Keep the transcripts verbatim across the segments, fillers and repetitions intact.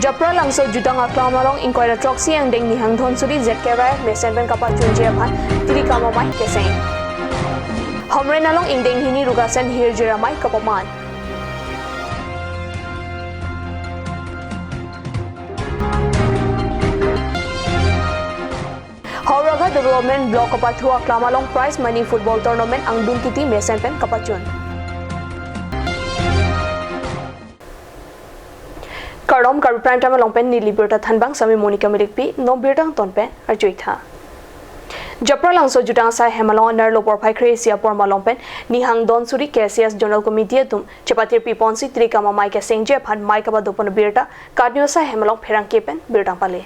Japralangso jutang aklam along ingkoi ra throksi angdeng Nihang Dhonsuri Z K Y F mesen pen kapachunji aphan Tirikam Amei keseng. Hamren along ingdeng hini Rukasen hirjir amei kapaman. Howraghat Development Block kapathu aklam along prize money football tournament angdung kiti mesen pen kapachun. Kardom, Karbi Prime Time along pen neli birta thanbang sami Monica Milikpi, non birta angton pen arjuitha. Japralangso jutang asai hem along anerlo porphai kre-isi apor malom pen Nihang Dhonsuri K C S Zonal Committee atum chepatir piponsi Tirikam Amei kesengji aphan mei kapadopon birta Kadnyo asai hem along pherangke pen birta pale.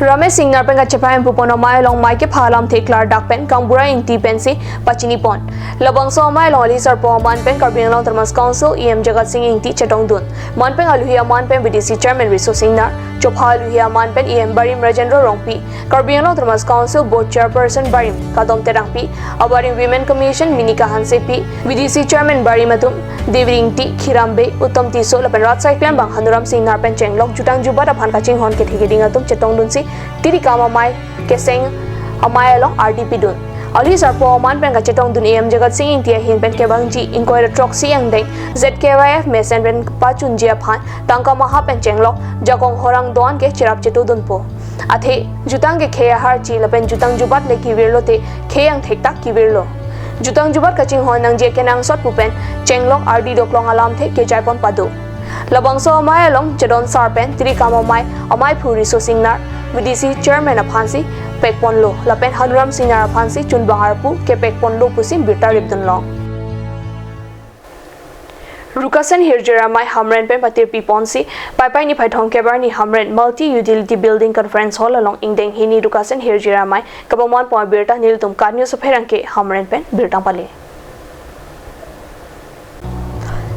Ramesh Singnar pen kachepahemphu pon amei along mei kepha alamthe klardak pen Kangbura Ingti pensi pachinipon. Labangso amei along alhi sarpo aman pen Karbi Anglong Autonomous Council E M Jagat Sing Ingti chetongdun. Man pen aluhi aman pen V D C Chairman Riso Singnar, chopha aluhi aman pen E M barim Rajendra Rongpi, Karbi Anglong Autonomous Council Board Chairperson barim Kadom Terangpi, abarim Women Commission Minika Hansepi, V D C Chairman barim atum Devi Ingti, Khiram Bey, Uttom Tisso lapen rat asai klembang Hanuram Singnar pen chenglok jutang jubat aphan kachinghon kethe keding atum chetongdunsi Tirikam Amei keseng amei along ardi pidun. Alhi sarpo aman pen kachetongdun E M Jagat Sing Ingti ahin pen kevangji ingkoi ra throksi angdeng Z K Y F mesen pen pachunji aphan tangka maha pen chenglok jakong horang doan ke cherap chetudunpo. Athe jutang ke khei aharchi lapen jutang jubat le kivirlo te khei angthek ta kivirlo. Jutang jubat kachinghon nangji kenangsot pu pen chenglok ardi doklong alamthe kejaipon pado. Labangso amei along chedon sar pen Tirikam Amei ameiphu Riso Singnar, V D C Chairman aphansi pekponlo lapen Hanuram Singnar aphansi chunbang arpu kepekponlo pusi birta ripdunlong. Rukasen hirjir amei Hamren pen patir piponsi Paipai niphai thomkep arni Hamren Multi Utility Building Conference Hall along ingdeng hini Rukasen hirjir amei kapaman pon birta nelitum Kadnyo apherangke Hamren pen birta pale.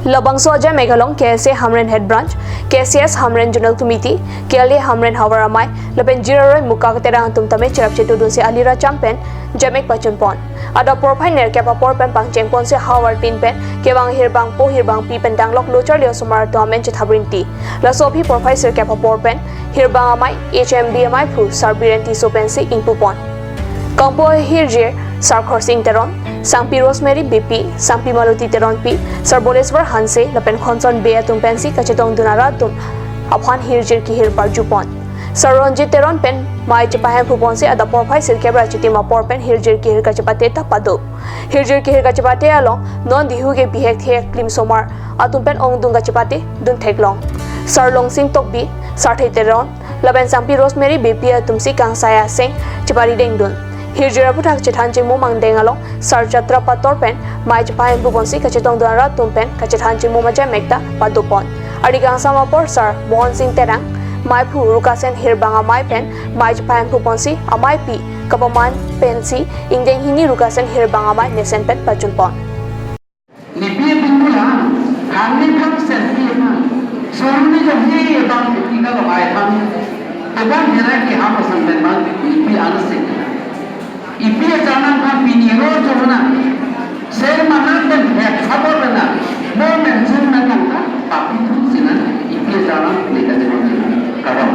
Labangso ajamek along K S A Hamren Head Branch, K C S Hamren Zonal Committee, K L A Hamren Havar Amei lapen Jiraroi Mukak Terang atum tame cherap chetudunsi alira cham pen jamek pachunpon. Adap porphai nerkep apor pen pangchengponsi havar tin pen kevang hirbangpo hirbangpi pen danglok lo charli osomar atum amen chethap rinti. Laso aphi porphai sirkep apor pen hirbang amei H M B ameiphu Sar Biren Tisso pensi ingpupon. Kangpo hirjir Sar Khorsing Teron, Sangpi Rosemary Beypi, Sangpi Maloti Teronpi, Sar Boleswar Hanse lapen Khonson Bey atum pensi kachetongdun arat atum aphan hirjir kehir parjupon. Sar Ronjit Teron pen mei chepahemphu ponsi adap porphai sirkep ra chitim apor pen hirjir kehir kachepate ta pado. Hirjir kehir kachepate along non dihu ke bihek thek klim osomar atum pen ongdung kachepate dun theklong. Sar Longsing Tokbi, Sarthe Teron lapen Sangpi Rosemary Beypi atumsi kangsai aseng cheparidengdun. Hirjir aphuthak chethan chimum angdeng along Sar Chatra Pator pen mei chepahemphu ponsi kachetongdun arat atum pen kachethan chimum ajamek ta padopon. Arni kangsam apor Sar Mohon Sing Terang, meiphu Rukasen hirbang amei pen mei chepahemphu ponsi ameipi kapaman pensi ingdeng hini Rukasen hirbang amei mesen pen pachunpon. Nipi pinmula, kangni phang senpi na, soruni jong hi bang pi ka lo ai phang, tebang hera ki ham asan ben bang, nipi anse. Ipi ajanang phang pini ro jong na, ser manan ben het sabor na, mo mensun na nang ta, papi thun sina, ipi ajanang ni ka jong na, kadam.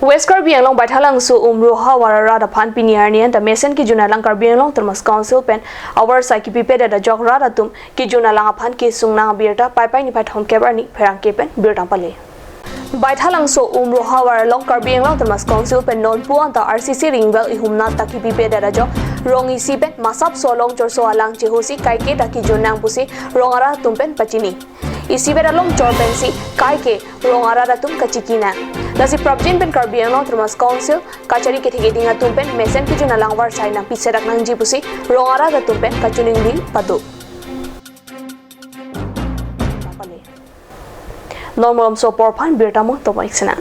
West Karbi Anglong Baithalangso Umroha Havar arat aphan pini arni anta mesen kejun alang Karbi Anglong Autonomous Council pen avarsai kipipedet ajok rat atum kejun alang aphan kesung nang abirta Paipai niphai thomkep arni pherangke pen birta pale. Baithalangso Umroha Havar along Karbi Anglong Autonomous Council pen nonpu anta R C C ringwell ihumnat ta kipipedet ajok rong isi pen masap solong chorso alang chehosi kaike ta kejun nang pusi rong arat atum pen pachini. Isibet along chor pensi kaike rong arat atum kachiki nang. Lasi prapjin pen Karbi Anglong Autonomous Council kachari kethe keding atum pen mesen kejun alang avarsai nangpisedak nangji pusi rong arat atum pen kachiningri pado. Non malomso apor aphan birta mo tomo ik sena.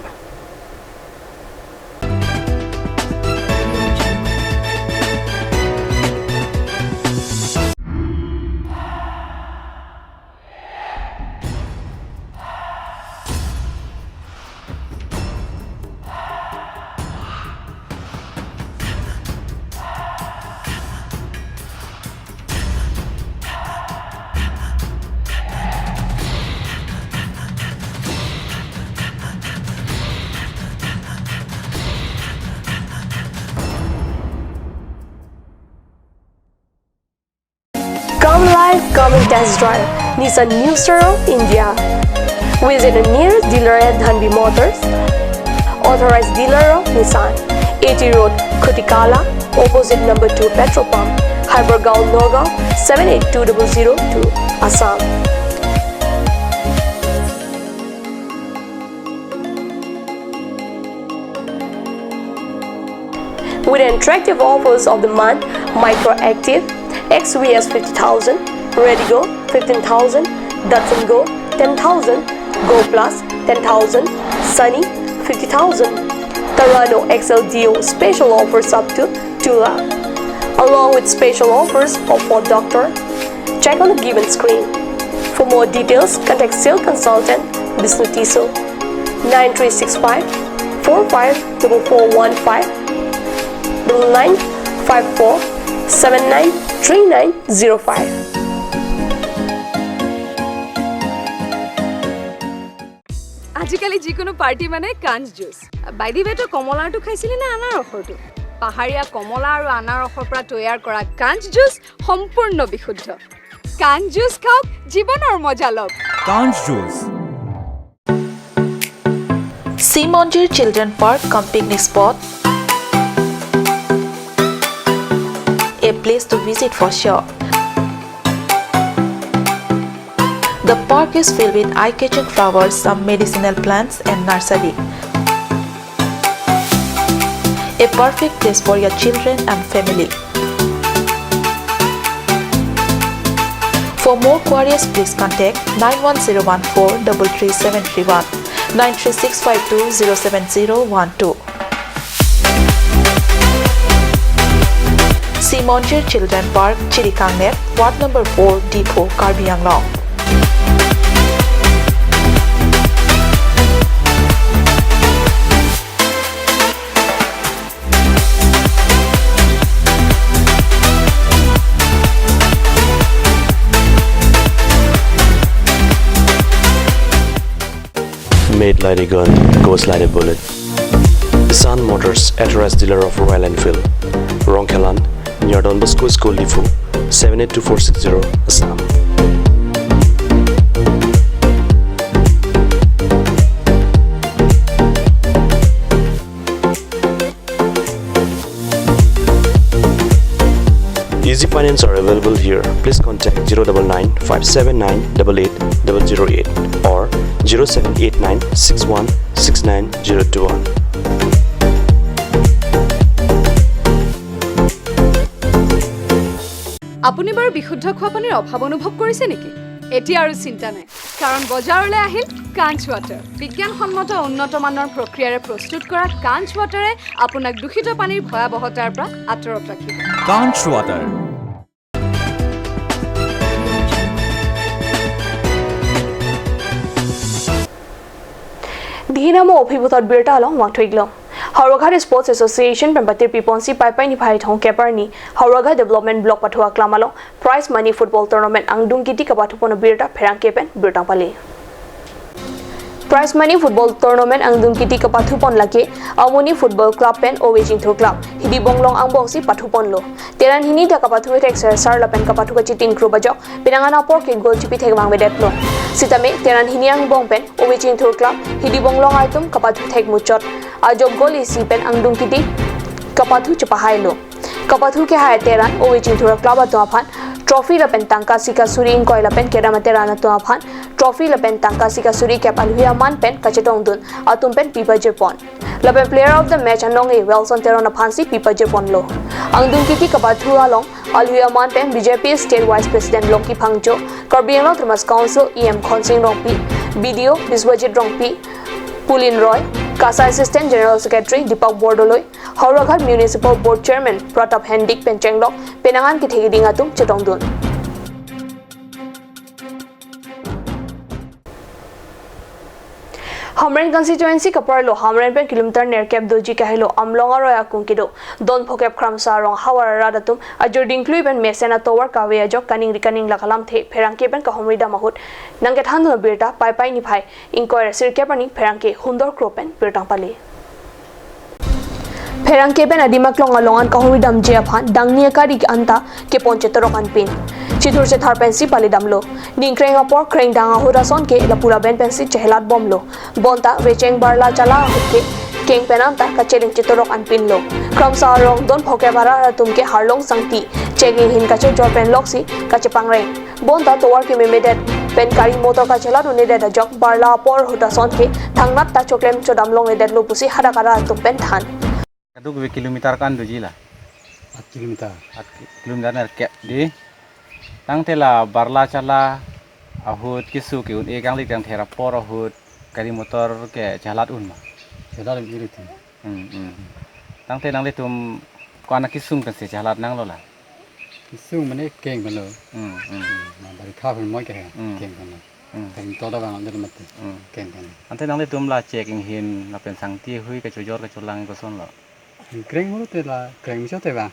Test drive Nissan New Star of India. Visit a nearest dealer at Dhanvi Motors, authorized dealer of Nissan, A T Road, Khutikala, opposite number two petrol pump, Hypergaon, Nagaon, seven eight two double zero two, Assam. With attractive offers of the month, Micra Active, X V S fifty thousand, Redigo fifteen thousand, Datsun Go ten thousand, Go Plus ten thousand, Sunny fifty thousand, Terrano X L D O special offers up to two lakh, along with special offers of Ford Doctor. Check on the given screen. For more details, contact sales consultant Bishnu Tisso, nine three six five four five double four one five, double nine five four seven nine three nine zero five. আজিকালি যিকোনো পাৰ্টি মানে কাঞ্চ juice. By the ৱে, তই কমলাৰটো খাইছিলি নে আনাৰসৰটো? পাহাৰীয়া কমলা আৰু আনাৰসৰ পৰা তৈয়াৰ কৰা কাঞ্চ জুচ সম্পূৰ্ণ বিশুদ্ধ। কাঞ্চ জুচ খাওক, জীৱনৰ মজা লওক। Kanch Juice. Simonjir Children Park cum picnic spot. A place to visit for sure. The park is filled with eye-catching flowers, some medicinal plants and nursery. A perfect place for your children and family. For more queries, please contact nine one zero one four double three seven three one, nine three six five two zero seven zero one two. Simonjir Children Park, Chirikangner, Ward number four, Diphu, Karbi Anglong. Made like a gun, goes like a bullet. Sun Motors, authorized dealer of Royal Enfield. Rongkhelan, near Don Bosco School, Diphu, seven eight two four six zero, Assam. Easy finance are available here. Please contact zero double nine five seven nine double eight double zero eight or zero seven eight nine six one six nine zero two one. আপুনি বাৰু বিশুদ্ধ খোৱা পানীৰ অভাৱ অনুভৱ কৰিছে নেকি? এতিয়া আৰু চিন্তা নাই, কাৰণ বজাৰলৈ আহিল কাঞ্চ ৱাটাৰ। বিজ্ঞানসন্মত উন্নত মানৰ প্ৰক্ৰিয়াৰে প্ৰস্তুত কৰা কাঞ্চ ৱাটাৰে আপোনাক দূষিত পানীৰ ভয়াৱহতাৰ পৰা আঁতৰত ৰাখিব। Kanch Water. Dhinamo ophi puthot birta along vangthuiklong. Howraghat Sports Association pen patir piponsi Paipai niphai thomkep arni Howraghat Development Block pathu aklam along prize money football tournament angdung kiti kapathupon birta pherangke pen birta pali. Prize money football tournament angdung kiti kapathupon lake Amoni Football Club pen Ove Chingthur Club, Hidi Bonglong angbongsi pathuponlo. Teran hini ta kapathu thek sersar lapen kapathu kachitin krub ajok, penang an apor ke goal chipi thek vangvedetlo. Sitame teran hini angbong pen Ove Chingthur Club, Hidi Bonglong atum kapathu thek muchot ajok goal isi pen angdung kiti kapathu chepahailo. Kapathu kehai teran Ove Chingthur Club atum aphan trophy lapen tangka sika suri ingkoi lapen kedam ateran atum aphan trophy lapen tangka sika suri kep alhui aman pen kachetongdun atum pen pipajirpon. Lapen player of the match anong-e Welson Teron aphansi pipajirponlo. Angdung kiti kapathu along alhui aman pen B J P State Vice President Longki Phangcho, Karbi Anglong Autonomous Council E M Khonsing Rongpi, B D O Biswajit Rongpi, Pulin Roy, KASA Assistant General Secretary Deepak Bordoloi, Howraghat Municipal Board Chairman Pratap Hendik pen chenglok penang an kethe keding atum chetongdun. Hamren constituency kaparlo Hamren pen kilometer nerkep doji kahelo Amlong aroi akung kedo don phokep Kramsa arong havar arat atum ajor dingklui pen mesen atovar kave ajok kaningri kaninglak alamthe pherangke pen kahumri dam ahut nangkethandun abirta Paipai niphai ingkoi ra sirkep arni pherangke Hundor Kro pen birta pali. Pherangke pen adim aklong along an kahumri damji aphan dangni akari anta kepon chetorok anpin. Kethur chethar pensi palidamlo. Ningkreng apor krengdang ahut ason ke lapu laben pensi chehelat bomlo. Bonta vecheng barla chala ahut ke keng pen anta kacheling chetorok anpinlo. Kramsa arong don phokep arat atum ke harlong sangti chek inghin kachojor pen loksi kachepangreng. Bonta tovar kememedet pen gari motor kachelat un-edet ajok barla apor ahut ason ke thangnat ta choklem chodam longledetlo pusi hadak arat atum pen than. Kadokave kilometer ko-an doji la? Aat kilometer. Aat ki-, kilometer nerkep dei. Tangte la barla chala ahut keso ke-un-e kangli kangthir apor ahut gari motor ke chelat un ma? Chelat un-e ri ti. Hmm, hmm. Tangte nanglitum ko-an akesung pensi chelat nanglo la? Kesung mane keng pen lo. Hmm, hmm. Hmm, na barikha pen moi ke he, Hmm. keng pen lo. Hmm. Keng to da bang lo mati. Hmm. Keng pen lo. Ante nanglitum la chek inghin lapen sangti hui kachojor kacholang koson lo? Kreng mulu te la, kreng miso te bang.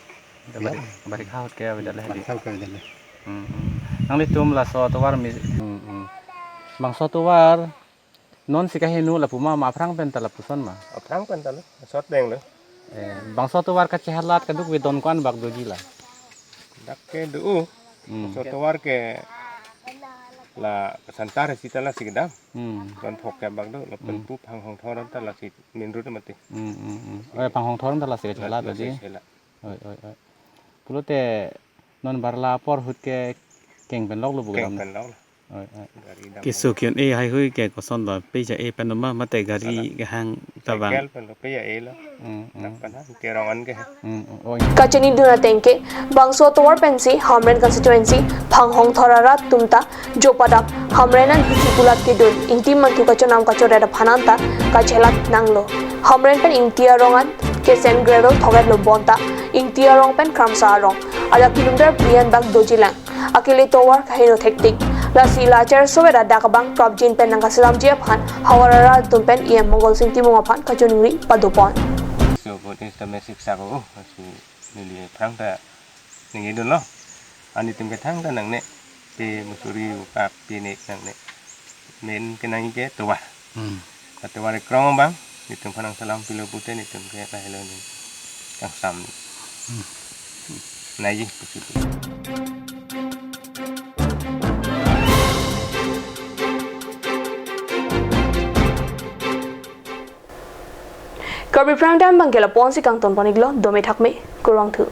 Te Ya. bari-, barikha ahut ke avedet le hadi. Barikha ahut ke avedet le. Hmm, hmm. Nanglitum laso tovar me-, hmm, hmm. Bangso tovar nonsi kaheno lapu ma, ma aphrang pen ta lapuson ma? Aphrang pen ta lo, sot deng lo. Eh, bangso tovar kachehelat kadokave don ko-an bak doji la? Dak ke do. Hmm. So tovar ke la Santa Teresita lasi kedam. Hmm. Don phokep bak do, lapen Hmm. pu Phanghongthor ta lasi main road mati. Hmm, hmm, hmm. Oh, Phanghongthor ta lasi kachelat Lasi tadi. kachelat. Oi, oi, oi. Pulote non barla apor ahut ke keng pen loklo bu Keng kedam. pen lok lo. Oi, oi. Gari dam. Keso ke-un-e haihui ke koson lo, peja e pen ma mate gari Salah. kehang ta bang. Cycle pen lo, peja e lo. Hmm, hmm. Dak pen ha, terong an ke. Hmm, hmm. Oh, Kachinidun ateng ke, bangso tovar pensi Hamren constituency Phanghongthor arat atum ta jopadam, Hamren an hisi pulat kedun, ingti mantu kachonam kachodet aphan anta kachelat nanglo. Hamren pen Ingti arong an ke sand gravel thoketlo bonta, Ingti arong pen Kramsa arong, ada kilometer phli an bak doji lang. Akele tovar kaheno thektik. Lasi la cherso veda dak abang prapjin pen nangkaselamji aphan havar arat atum pen E M Mongol Sing Timung aphan kachiningri padopon. So, vote is the basic sako, oh, si neli aphrang ta ningje dunlo. Anitum ke thangta nangne, pe musuri ukak pe ne nangne. Main kenangji ke tovar. Hmm. Tovar krong bang, nitum phan nangselam pilo pute nitum ke lahelo ni kangsam. Hmm. Nai ji pusi pu. Karbi Prime Time abang ke lapu-an si kangton pon-iklo, dome thakme, kurvangthu.